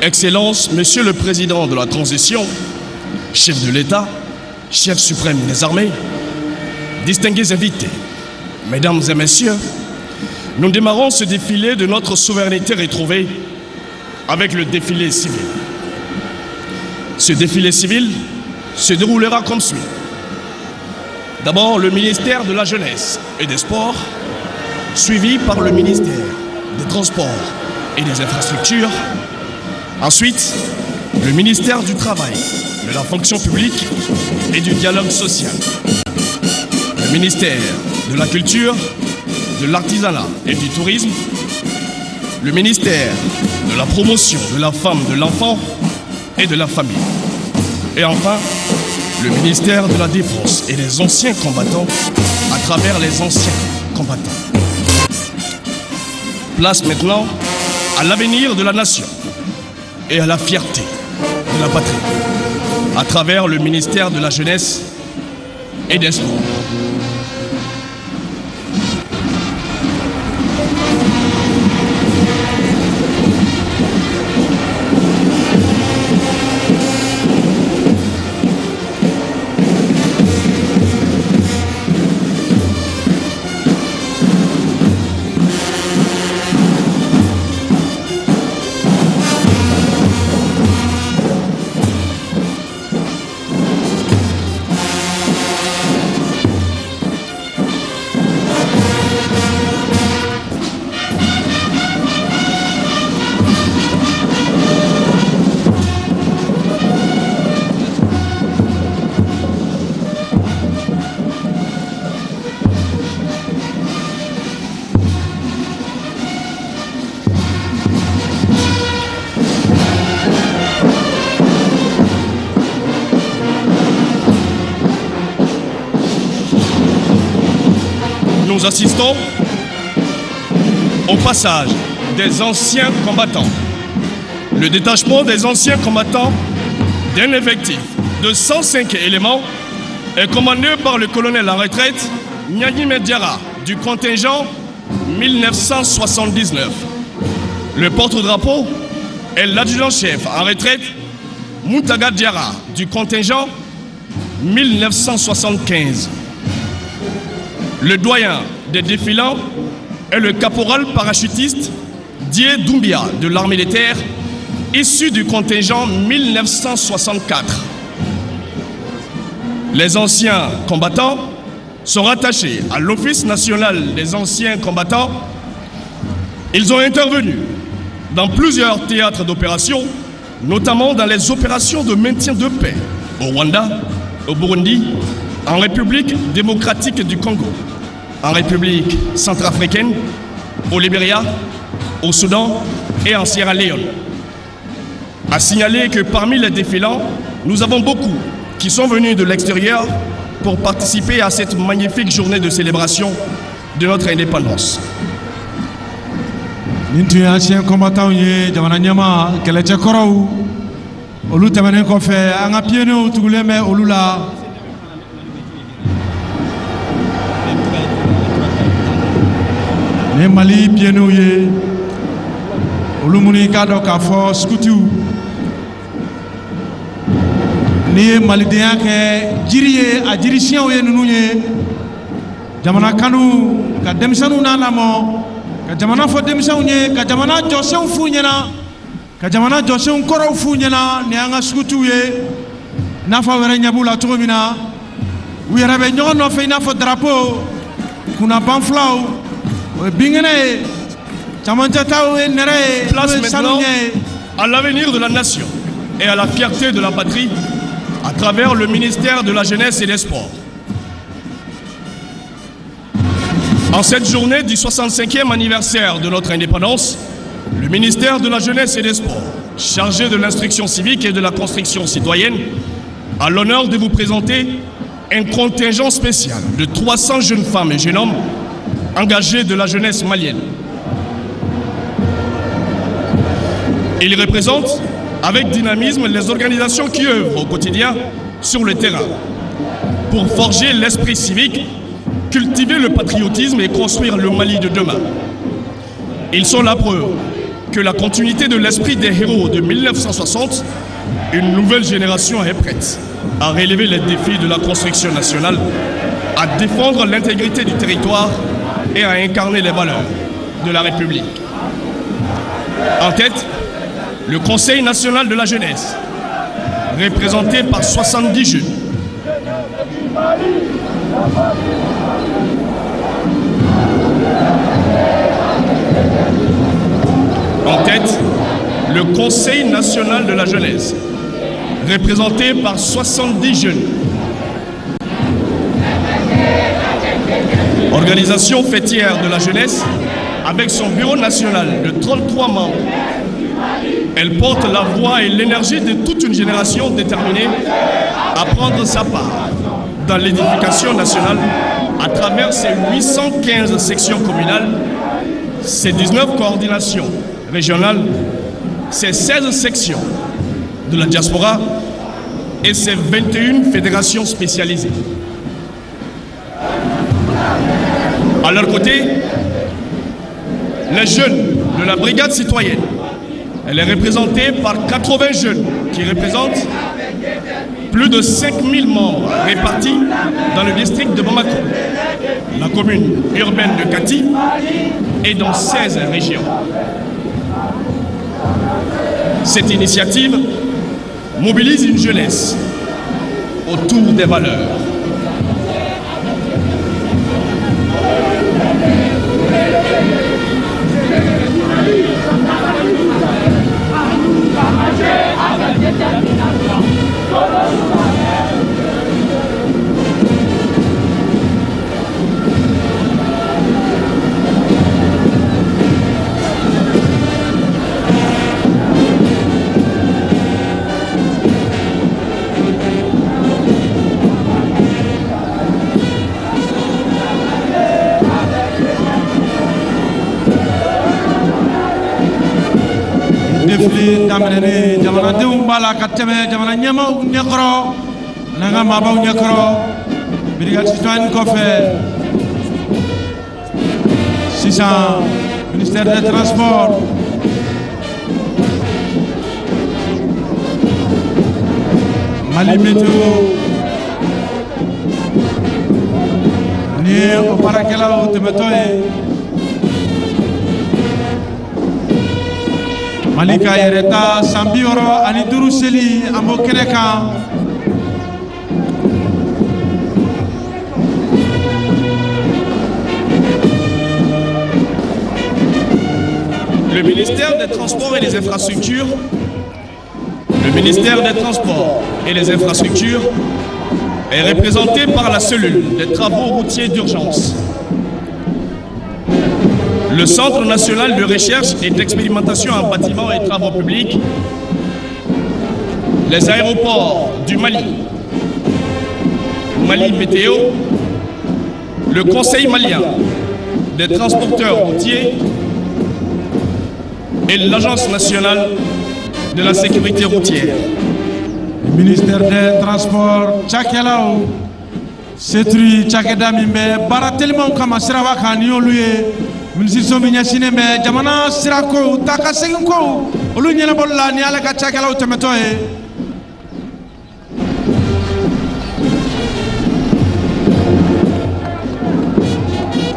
Excellence, Monsieur le Président de la Transition, chef de l'État, chef suprême des armées, distingués invités, mesdames et messieurs, nous démarrons ce défilé de notre souveraineté retrouvée avec le défilé civil. Ce défilé civil se déroulera comme suit. D'abord, le ministère de la Jeunesse et des Sports, suivi par le ministère des Transports et des Infrastructures. Ensuite, le ministère du Travail, de la Fonction publique et du Dialogue social. Le ministère de la Culture, de l'Artisanat et du Tourisme. Le ministère de la Promotion de la Femme, de l'Enfant et de la Famille. Et enfin, le ministère de la Défense et des Anciens Combattants à travers les anciens combattants. Place maintenant à l'avenir de la nation et à la fierté de la patrie à travers le ministère de la Jeunesse et des Sports. Nous assistons au passage des anciens combattants. Le détachement des anciens combattants d'un effectif de 105 éléments est commandé par le colonel en retraite Niani Diarra du contingent 1979. Le porte-drapeau est l'adjudant-chef en retraite Moutaga Diarra du contingent 1975. Le doyen des défilants est le caporal parachutiste Dié Doumbia de l'armée des terres, issu du contingent 1964. Les anciens combattants sont rattachés à l'Office national des anciens combattants. Ils ont intervenu dans plusieurs théâtres d'opérations, notamment dans les opérations de maintien de paix au Rwanda, au Burundi, en République démocratique du Congo, en République centrafricaine, au Libéria, au Soudan et en Sierra Leone. À signaler que parmi les défilants, nous avons beaucoup qui sont venus de l'extérieur pour participer à cette magnifique journée de célébration de notre indépendance. Nin tun ye ancien combattant ye, jamana ɲɛma kɛlɛcɛkɔrɔw, olu tɛmɛnen kɔfɛ, an ka pionniers tugulen bɛ olu la. Ni Mali pionniers ye, olu minnu i k'a dɔn k'a fɔ scouts, n'i ye malidenya kɛ jiri ye, a jiri siɲɛw ye ninnu ye. Jamana kanu ka denmisɛnninw n'a lamɔ, ka jamana fɔ denmisɛnw ye, ka jamana jɔsenw f'u ɲɛna, ka jamana jɔsenw kɔrɔw f'u ɲɛna. Nin y'an ka scouts ye, i n'a fɔ aw yɛrɛ ɲɛ b'u la cogo min na. U yɛrɛ bɛ ɲɔgɔn nɔfɛ i n'a fɔ drapeau kunnaban filaw, o ye binkɛnɛ ye, camancɛ taw ye nɛrɛ ye. Place maintenant à l'avenir de la nation et à la fierté de la patrie à travers le ministère de la Jeunesse et des Sports. En cette journée du 65e anniversaire de notre indépendance, le ministère de la Jeunesse et des Sports, chargé de l'instruction civique et de la construction citoyenne, a l'honneur de vous présenter un contingent spécial de 300 jeunes femmes et jeunes hommes engagés de la jeunesse malienne. Il représente avec dynamisme les organisations qui œuvrent au quotidien sur le terrain pour forger l'esprit civique, cultiver le patriotisme et construire le Mali de demain. Ils sont la preuve que que la continuité de l'esprit des héros de 1960, une nouvelle génération est prête à relever les défis de la construction nationale, à défendre l'intégrité du territoire et à incarner les valeurs de la République. En tête, le Conseil national de la jeunesse, représenté par 70 jeunes. En tête, le Conseil national de la jeunesse, représenté par 70 jeunes. Organisation fêtière de la jeunesse, avec son bureau national de 33 membres. Elle porte la voix et l'énergie de toute une génération déterminée à prendre sa part dans l'édification nationale à travers ses 815 sections communales, ses 19 coordinations régionales, ses 16 sections de la diaspora et ses 21 fédérations spécialisées. À leur côté, les jeunes de la brigade citoyenne. Elle est représentée par 80 jeunes qui représentent plus de 5000 membres répartis dans le district de Bamako, la commune urbaine de Kati et dans 16 régions. Cette initiative mobilise une jeunesse autour des valeurs. Défilé daminɛnen jamanadenw b'a la ka tɛmɛ jamana ɲɛmaaw ɲɛkɔrɔ n'an ka maabaw ɲɛkɔrɔ brigade citoyenne kɔfɛ sisan ministère des transports Mali météo ni ye o baarakɛlaw tɛmɛtɔ ye. Mali ka yɛrɛta san 65 seli an b'o kɛnɛ kan. Le ministère des Transports et des Infrastructures, le ministère des Transports et des Infrastructures est représenté par la cellule des travaux routiers d'urgence. Le Centre national de recherche et d'expérimentation en bâtiments et travaux publics, les aéroports du Mali, Mali Météo, le Conseil malien des transporteurs routiers et l'Agence nationale de la sécurité routière. Le ministère des Transports, cakɛlaw, seturi cakɛda min bɛ baara telimanw kama siraba kan ni y'olu ye. Minisiriso min ɲɛsinnen bɛ jamana sirakow taa ka segin kow olu ɲɛnabɔli la ni ala ka cakɛlaw tɛmɛtɔ ye.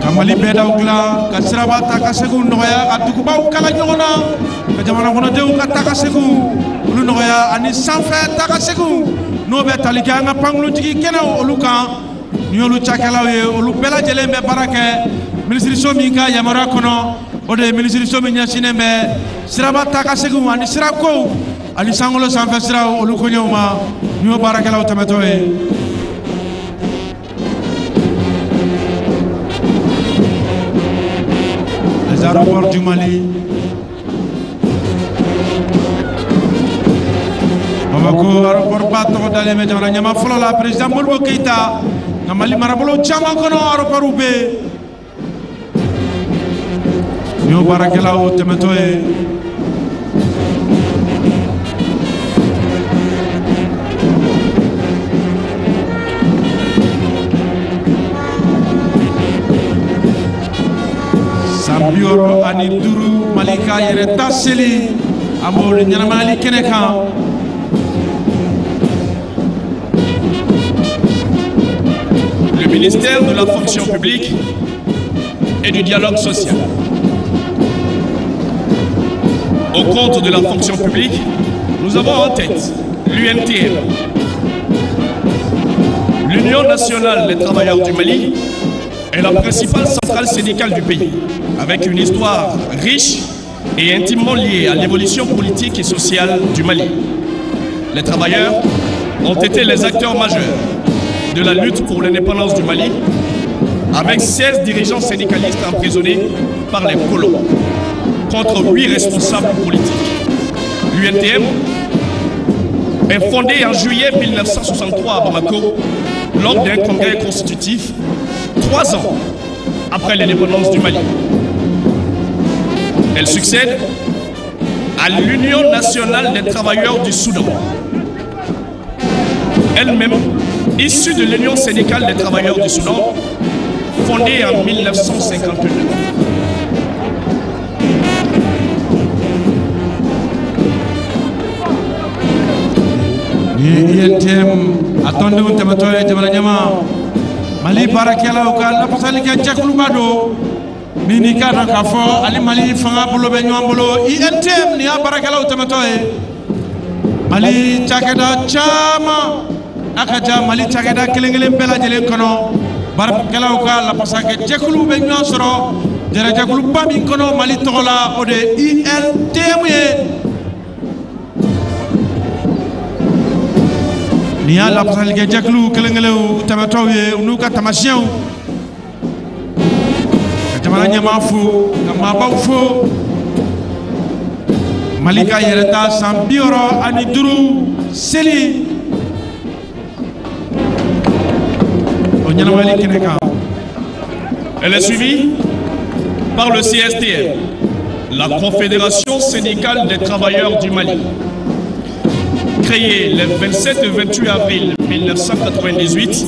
Ka Mali bɛɛdaw dilan ka siraba taa ka seginw nɔgɔya ka dugubaw kala ɲɔgɔn na ka jamana kɔnɔdenw ka taa ka seginw olu nɔgɔya ani sanfɛ taa ka seginw n'o bɛ tali kɛ an ka pankurunjigi kɛnɛw olu kan ni y'olu cakɛlaw ye olu bɛɛ lajɛlen bɛ baara kɛ. Minisiriso min ka yamaruya kɔnɔ o de ye minisiriso min ɲɛsinnen bɛ siraba taa ka seginw ani sirakow ani sankolo sanfɛ siraw olu koɲɛw ma ni y'o baarakɛlaw tɛmɛtɔ ye. Les aéroports du Mali. Bamako aéroport ba tɔgɔ dalen bɛ jamana ɲɛmaa fɔlɔ la président Modibo Keyita nka Mali marabolo caman kɔnɔ aéroportw bɛ yen. Ni y'o baarakɛlaw tɛmɛtɔ ye. San 65 Mali ka ka yɛrɛta seli a b'o ɲɛnamayali kɛnɛ kan. Le ministère de la fonction publique et du dialogue social. Au compte de la fonction publique, nous avons en tête l'UNTM, l'Union nationale des travailleurs du Mali, est la principale centrale syndicale du pays, avec une histoire riche et intimement liée à l'évolution politique et sociale du Mali. Les travailleurs ont été les acteurs majeurs de la lutte pour l'indépendance du Mali, avec 16 dirigeants syndicalistes emprisonnés par les colons, contre 8 responsables politiques. L'UNTM est fondée en juillet 1963 à Bamako, lors d'un congrès constitutif, 3 ans après l'indépendance du Mali. Elle succède à l'Union nationale des travailleurs du Soudan, elle-même issue de l'Union syndicale des travailleurs du Soudan, fondée en 1959. UNTM a tɔndenw tɛmɛtɔ ye jamana ɲɛmaa Mali baarakɛlaw ka lafasali kɛ jɛkuluba don min n'i k'a dɔn k'a fɔ ani Mali fanga bolo bɛ ɲɔgɔn bolo. UNTM nin y'a baarakɛlaw tɛmɛtɔ ye. Mali cakɛda caman a ka ca Mali cakɛda kelen kelen bɛɛ lajɛlen kɔnɔ baarakɛlaw ka lafasakɛ jɛkulu bɛ ɲɔgɔn sɔrɔ jɛrɛjɛkuluba min kɔnɔ Mali tɔgɔ la, o de ye UNTM ye. Nin y'a lafasalikɛ jɛkulu kelen kelenw tɛmɛtɔw ye u n'u ka taamasiyɛnw ka jamana ɲɛmaa fo ka maabaw fo Mali ka yɛrɛta san 65 seli o ɲɛnamayali kɛnɛ kan. Elle est suivie par le CSTM, la Confédération syndicale des travailleurs du Mali, créée les 27 et 28 avril 1998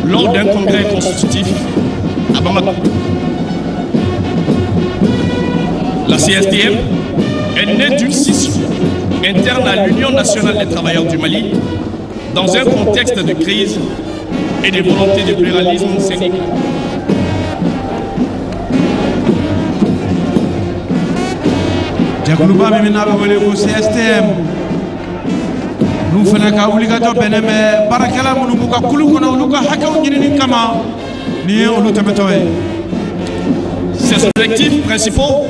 lors d'un congrès constitutif à Bamako. La CSTM est née d'une scission interne à l'Union nationale des travailleurs du Mali dans un contexte de crise et de volonté de pluralisme syndical. Jɛkuluba min n'a bɛ wele ko CSTM n'u fana ka wulikajɔ bɛnnen bɛ baarakɛla minnu b'u ka kulu kɔnɔ olu ka hakɛw ɲinini kama nin ye olu tɛmɛtɔ ye. Ses objectifs principaux: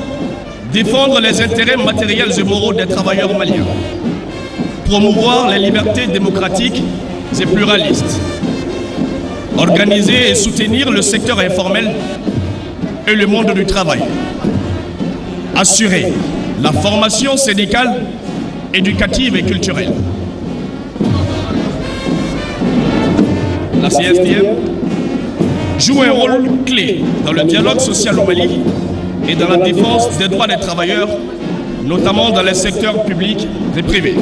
défendre les intérêts matériels et moraux des travailleurs maliens, promouvoir les libertés démocratiques et pluralistes, organiser et soutenir le secteur informel et le monde du travail, assurer la formation syndicale, éducative et culturelle. La CSTM joue un rôle clé dans le dialogue social au Mali et dans la défense des droits des travailleurs, notamment dans les secteurs publics et privés.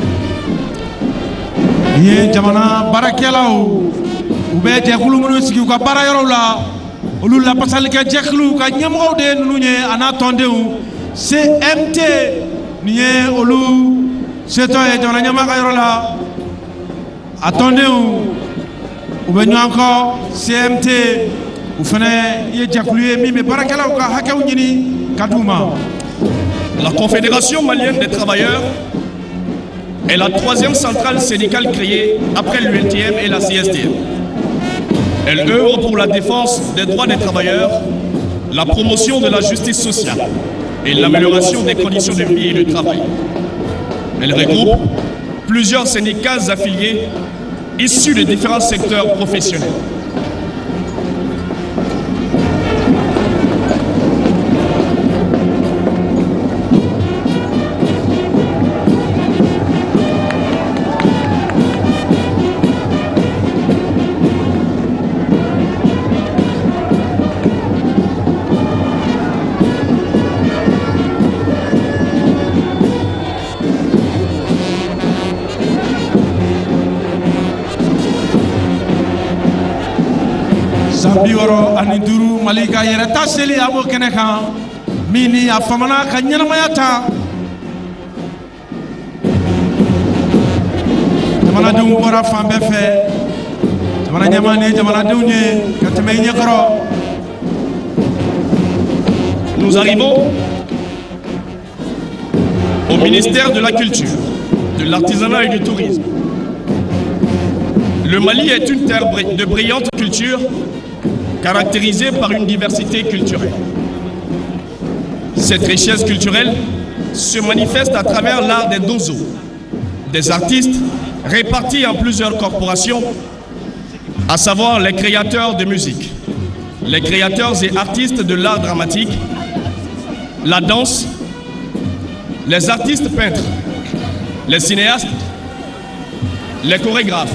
Nin ye jamana baarakɛlaw u bɛ jɛkulu minnu sigi u ka baara yɔrɔw la olu lafasalikɛ jɛkulu ka ɲɛmɔgɔw de ye ninnu ye a n'a tɔndenw. CMT nin ye olu setɔ ye jamana ɲɛmaa ka yɔrɔ la a tɔndenw u bɛ ɲɔgɔn kɔ. CMT u fana ye jɛkulu ye min bɛ baarakɛlaw ka hakɛw ɲini ka d'u ma. La Confédération malienne des travailleurs est la troisième centrale syndicale créée après l'UNTM et la CSTM. Elle œuvre pour la défense des droits des travailleurs, la promotion de la justice sociale et l'amélioration des conditions de vie et de travail. Elle regroupe plusieurs syndicats affiliés issus de différents secteurs professionnels. San 65 Mali ka yɛrɛta seli a b'o kɛnɛ kan. Min ni a famana ka ɲɛnamaya ta. Jamanadenw bɔra fan bɛɛ fɛ. Jamana ɲɛmaa ni jamanadenw ye ka tɛmɛ i ɲɛkɔrɔ. Nous arrivons au ministère de la Culture, de l'Artisanat et du Tourisme. Le Mali est une terre de brillante culture caractérisée par une diversité culturelle. Cette richesse culturelle se manifeste à travers l'art des dozos, des artistes répartis en plusieurs corporations, à savoir les créateurs de musique, les créateurs et artistes de l'art dramatique, la danse, les artistes peintres, les cinéastes, les chorégraphes,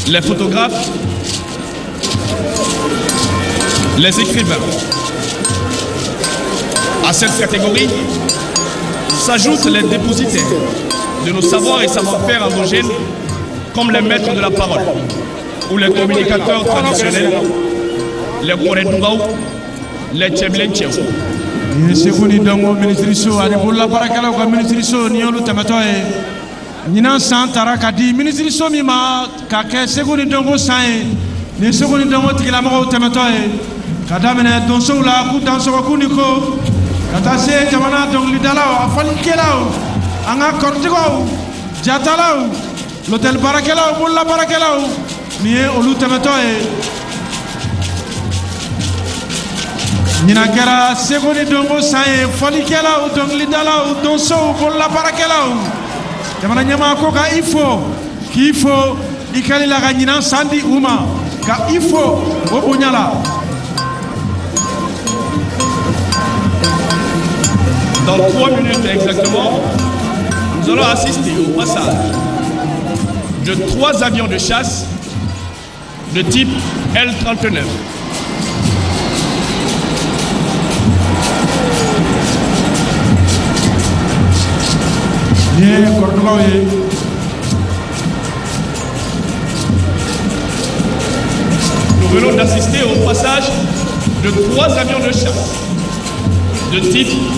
les photographes, les écrivains. À cette catégorie s'ajoutent les dépositaires de nos savoirs et savoir-faire endogènes, comme les maîtres de la parole ou les communicateurs traditionnels, les Korendugaou, les Tcheblenchew. Nin ye seko ni dɔnko minisiriso ani bololabaarakɛlaw ka minisiriso ni y'olu tɛmɛtɔ ye. Ɲinan san tara ka di minisiriso min ma ka kɛ seko ni dɔnko san ye, nin ye seko ni dɔnko tigilamɔgɔw tɛmɛtɔ ye, ka daminɛ donsow la k'u dansɔgɔ k'u ni ko, ka taa se jamana dɔnkilidalaw, a fɔlikɛlaw, an ka kɔrɔtigiw, jatalaw, lotɛli baarakɛlaw, bololabaarakɛlaw, nin ye olu tɛmɛtɔ ye. Ɲinan kɛra seko ni dɔnko san ye, fɔlikɛlaw, dɔnkilidalaw, donsow, bololabaarakɛlaw. Jamana ɲɛmaa ko ka i fo, k'i fo i kɛli la ka ɲinan san di u ma, ka i fo o bonya la. Dans 3 minutes exactement, nous allons assister au passage de 3 avions de chasse de type L-39. Nin ye kɔrɔtɔlaw ye. Nous venons d'assister au passage de 3 avions de chasse de type